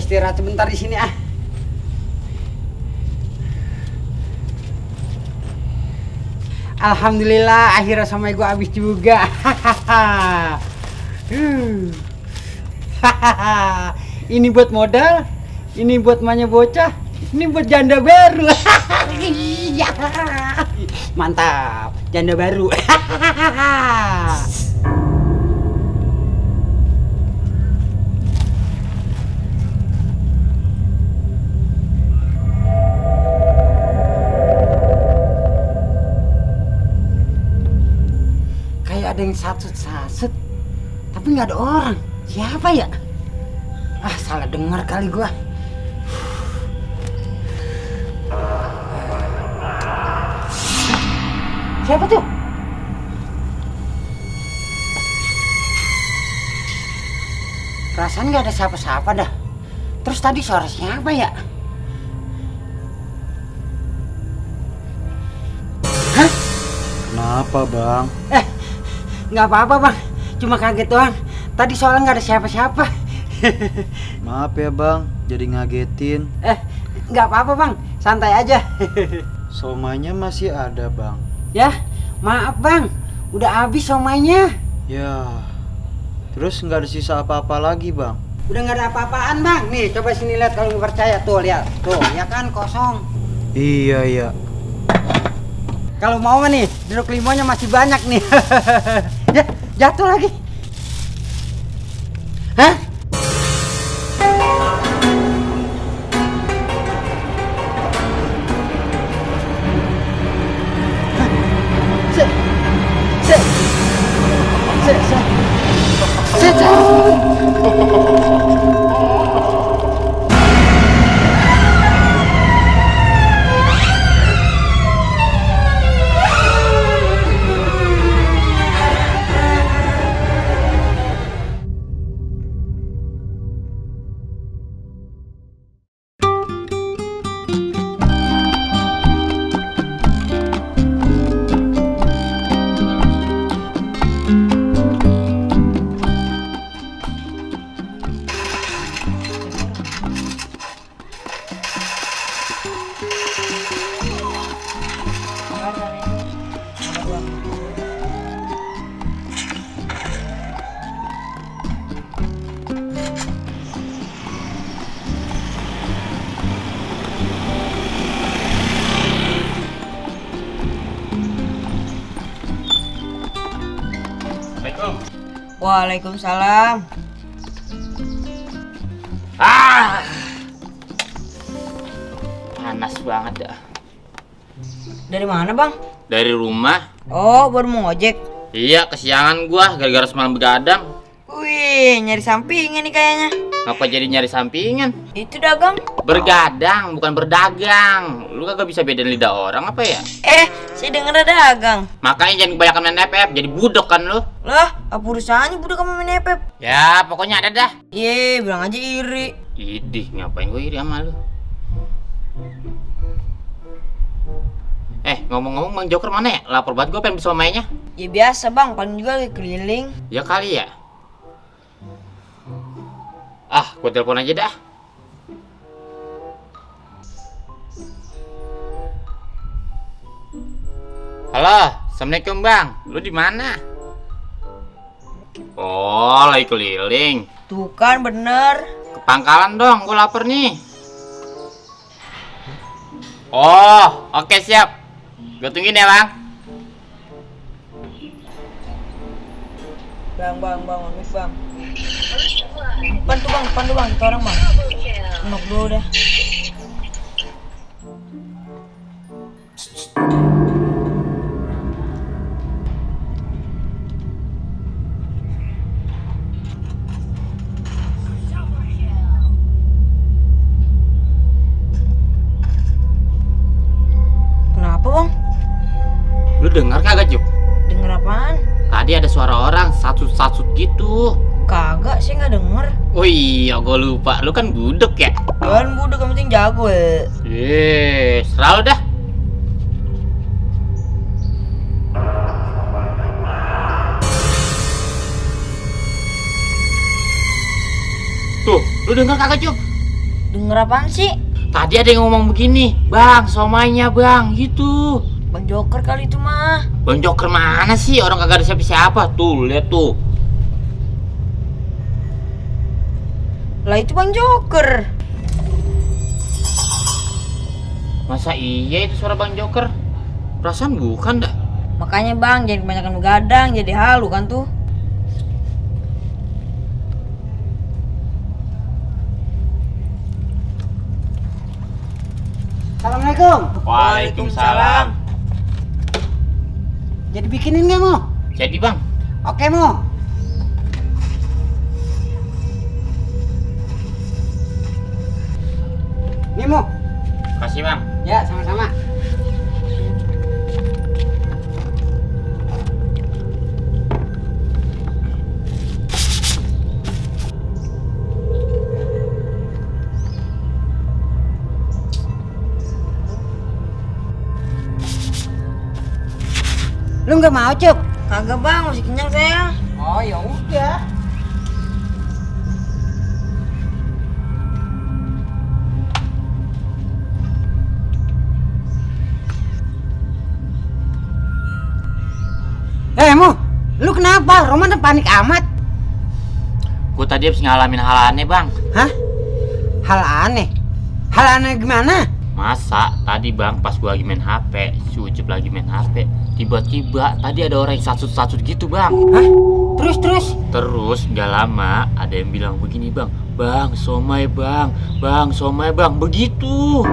istirahat sebentar di sini ah. Alhamdulillah akhirnya somai gua habis juga. Ini buat modal, ini buat emaknya bocah, ini buat janda baru. Iya. Mantap, janda baru. Kayak ada yang sasut-sasut, tapi nggak ada orang. Siapa ya? Ah, salah dengar kali gua. Siapa tuh? Perasaan nggak ada siapa-siapa dah. Terus tadi suara siapa ya? Hah? Kenapa bang? Nggak apa-apa bang, cuma kaget doang. Tadi soalnya nggak ada siapa-siapa. Maaf ya bang, jadi ngagetin. Nggak apa-apa bang, santai aja. Somainya masih ada bang. Ya, maaf bang, udah habis somainya. Ya, terus nggak ada sisa apa-apa lagi bang. Udah nggak ada apa-apaan bang. Nih, coba sini lihat kalau nggak percaya. Tuh lihat, tuh ya kan kosong. Iya. Kalau mau nih, jeruk limonnya masih banyak nih. Ya, jatuh lagi. Hah? Waalaikumsalam. Panas banget dah. Dari mana bang? Dari rumah. Oh, baru mau ngojek. Iya, kesiangan gua gara-gara semalam begadang. Wih, nyari sampingan nih kayaknya. Ngapa jadi nyari sampingan? Itu dagang. Bergadang, bukan berdagang. Lu kagak bisa bedain lidah orang apa ya? Saya denger ada dagang. Makanya jangan kebanyakan main FF, jadi budok kan lu. Lah, apa urusannya budak sama main FF? Ya, pokoknya ada dah. Ye, bilang aja iri. Idih, ngapain gua iri sama lu? Ngomong-ngomong Bang Joker mana ya? Lapar banget gua pengen bisa mainnya. Ya biasa bang, paling juga lagi keliling. Ya kali ya. Gua telepon aja dah. Halo, assalamualaikum bang. Lu di mana? Oh, lagi keliling. Tuh kan bener. Ke pangkalan dong, gue lapar nih. Oh, oke siap. Gue tungguin ya bang. Bang, amit bang. Depan tuh bang, kita orang bang. Nok dulu dah. Kenapa bang? Lu dengar kagak Juk? Denger apaan? Tadi ada suara orang sasut-sasut gitu. Kagak, saya nggak denger. Oh iya, gue lupa. Lu kan budek ya? Kan budak yang penting jago ya. Selalu dah. Tuh, lu dengar kagak Juk? Denger apaan sih? Tadi ada yang ngomong begini, bang, somainya bang, gitu. Bang Joker kali itu mah. Bang Joker mana sih? Orang kagak ada siapa-siapa. Tuh, lihat tuh. Lah itu Bang Joker. Masa iya itu suara Bang Joker? Perasaan bukan dah. Makanya Bang, jangan kebanyakan begadang, jadi halu kan tuh. Assalamualaikum. Waalaikumsalam. Jadi bikinin nggak Mo? Jadi bang, Oke Mo. Nih Mo. kasih bang. Ya sama-sama. Lu nggak mau Cuk? Kagak Bang, masih kenyang saya. Oh ya udah. Mo, lu kenapa? Roman panik amat. Gue tadi habis ngalamin hal aneh bang. Hah? Hal aneh? Hal aneh gimana? Masa tadi bang pas gue lagi main HP, si Ucup lagi main HP, tiba-tiba tadi ada orang yang satut-satut gitu bang. Hah? Terus? Terus gak lama ada yang bilang begini bang, bang somai bang, begitu.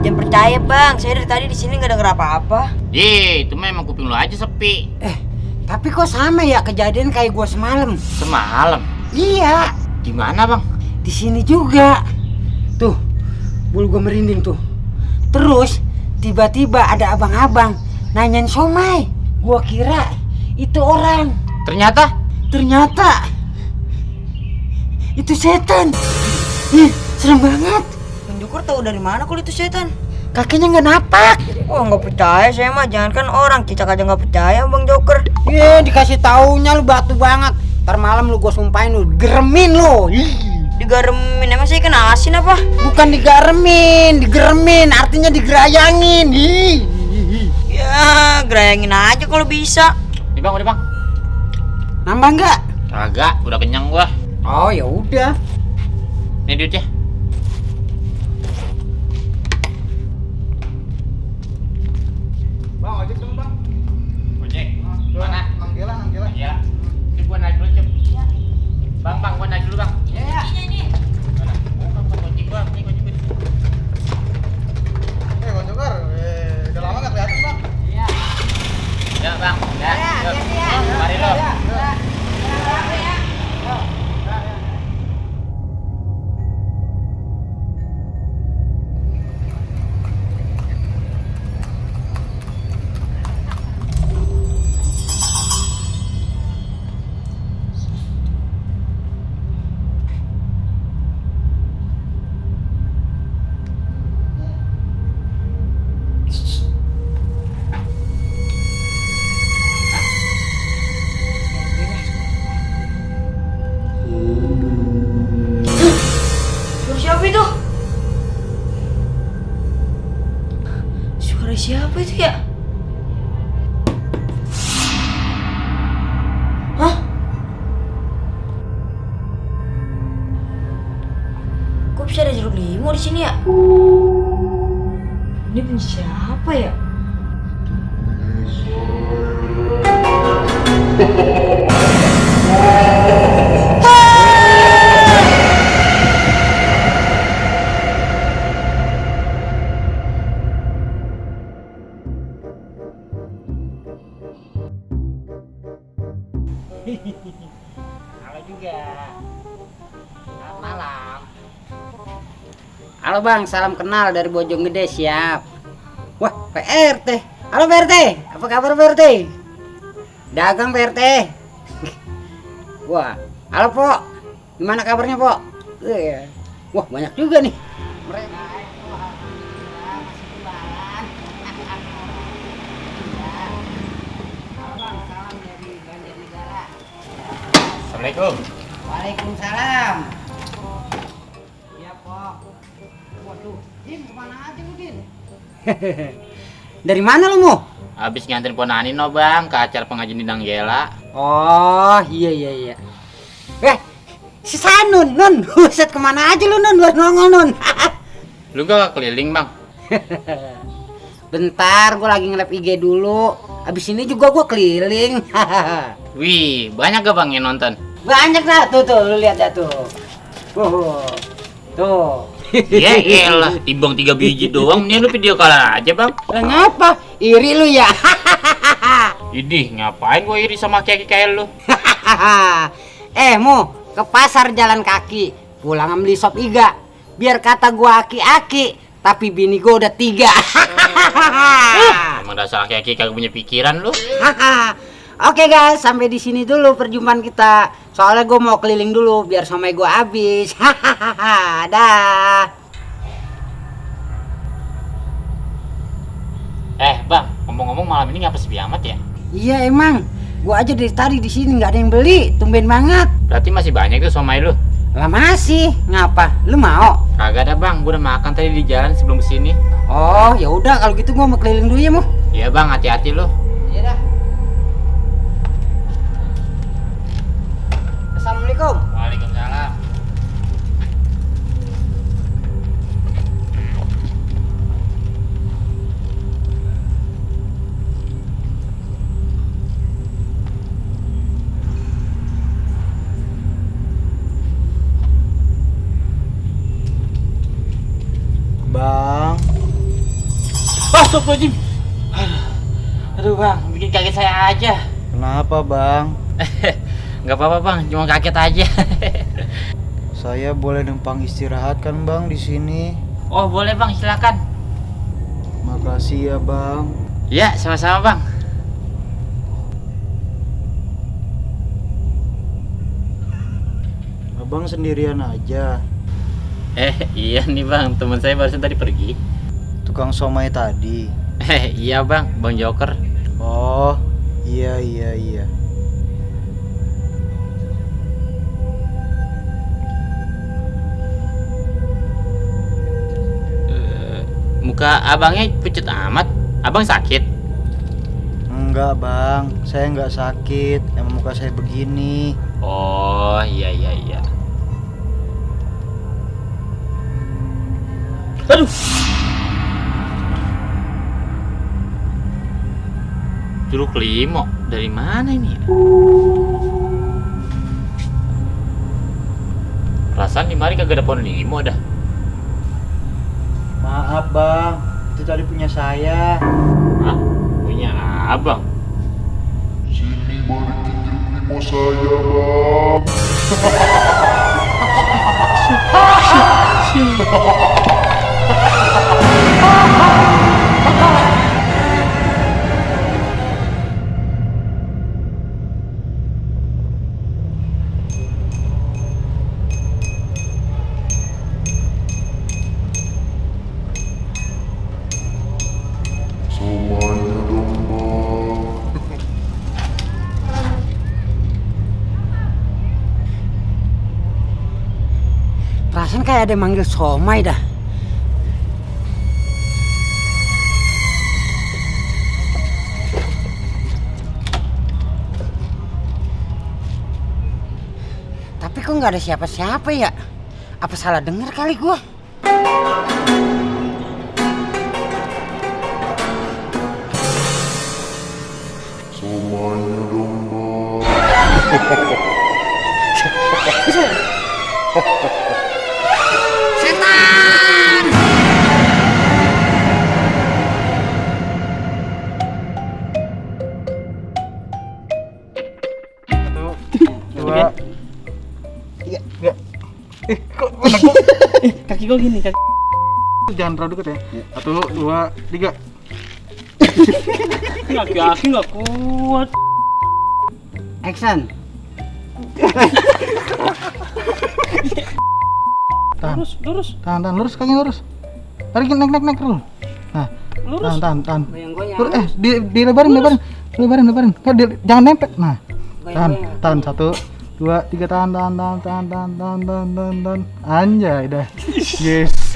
Jangan percaya Bang, saya dari tadi di sini nggak denger apa-apa. Itu memang kuping lo aja sepi. Tapi kok sama ya kejadian kayak gua semalam? Semalam. Iya, Di mana bang? di sini juga. Tuh, bulu gua merinding tuh. Terus tiba-tiba ada abang-abang nanyain somai. Gua kira itu orang. Ternyata Itu setan. Ih, serem banget. Bang Joker tahu dari mana kalau itu setan? Kakinya nggak napak. Wah nggak percaya saya mah, jangankan orang, cicak aja nggak percaya Bang Joker. Dikasih taunya lu batu banget. Ntar malam lu gua sumpahin lu geremin lu. Digaremin emang saya kena asin apa? Bukan digeremin, artinya digerayangin. Ya gerayangin aja kalau bisa. nih bang, udah bang. Nambah nggak? Kagak, udah kenyang gua. Oh ya udah. Nih duitnya. Bang, ojek dong bang. Ojek. Mana? Anggela. Iya. Ini gua naik dulu, Cep. Bang, gua naik dulu, Bang. Ya. Mana? Bang, ojek gua. Nih ojek gua. Bang Joker, udah lama nggak kelihatan bang. Iya. Ya, Bang. Ya. Yuk. Ya. Mari lo. Suara siapa itu? Suara siapa itu ya? Hah? Kok bisa ada jeruk limau di sini ya? Ini punya siapa ya? Halo juga. Selamat malam. Halo Bang, salam kenal dari Bojonggede, siap. Wah, PRT. Halo PRT, apa kabar PRT? Dagang PRT. Wah, halo Pok. Gimana kabarnya Pok? Wah, banyak juga nih. Mereka. Assalamualaikum. Waalaikumsalam. Iya Pok. lu, Din. Dari mana lu, Mo? Habis nganterin Ponani no bang ke acara pengajian di Nanggela. Oh, iya. Si Sanun, Nun. Buset, kemana aja lu, Nun? Buat nongol, Nun. Lu gak keliling bang? Bentar, gue lagi nge-live IG dulu. Abis ini juga gue keliling. Wih, banyak gak bang yang nonton? Banyak dah, tuh, lu lihat dah tuh. Tuh. Ya elah, timbang 3 biji doang, mending lu video call aja bang. Lah ngapa? Iri lu ya? Idih, ngapain gua iri sama kaki kayak lu? Mo, ke pasar jalan kaki, pulang beli sop iga. Biar kata gua aki-aki, tapi bini gua udah 3. Emang dasar kaki kagak punya pikiran lu. Oke guys, sampai di sini dulu perjumpaan kita. Soalnya gue mau keliling dulu biar somai gue habis. Dah. Bang, ngomong-ngomong malam ini ngapa sepi amat ya? Iya emang, gue aja dari tadi di sini nggak ada yang beli, tumben banget. Berarti masih banyak tuh somai lu. Lah masih, ngapa? Lu mau? Kagak ada bang, gua udah makan tadi di jalan sebelum kesini. Oh ya udah kalau gitu gue mau keliling dulu ya Mo. Iya bang, hati-hati lu. Iya dah. Assalamualaikum. Waalaikumsalam. Bang, Astagfirullahaladzim. Aduh bang, bikin kaget saya aja. kenapa bang? Nggak apa-apa bang, cuma kaget aja. Saya boleh numpang istirahat kan bang di sini? Oh boleh bang, silakan. Makasih ya bang. Ya, sama-sama bang. Abang sendirian aja. Iya nih bang, teman saya barusan tadi pergi. Tukang somai tadi. Iya bang, bang Joker. Oh, iya. Muka abangnya pucet amat. Abang sakit? Enggak bang, saya enggak sakit. Emang muka saya begini. Oh iya. Aduh. Jeruk limo dari mana ini? Perasaan di mari kagak ada pohon limo dah. Maaf bang, itu tadi punya saya. Hah? Punya abang? Sini balikin jeruk limo saya, Bang. Somanya dong, Bang. Perasaan kayak ada yang manggil somai dah. Tapi kok nggak ada siapa-siapa ya? Apa salah dengar kali gua? Somanya dong, Bang. Setan! Dua. Kaki gue gini, kaki. Jangan terlalu dekat ya. 1, 2, 3. Kaki nggak kuat. Action. Lurus. Tahan, lurus kakinya lurus. Tarik naik dulu. Nah, Lurus. tahan. Goyang-goyang. Dilebarin. Jangan nempel. Nah, tahan 1, 2, 3, tahan. Anjay dah. Yes.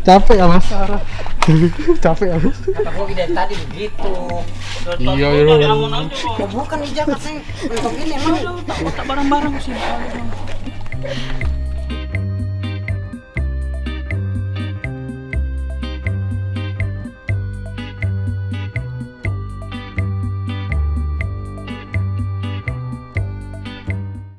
Capek ya mas? Capek ya mas? Kata gua dari tadi begitu. Iya, Dari aman aja kok. Oh, bukan di Jakarta untuk ini emang. Tak barang-barang sih.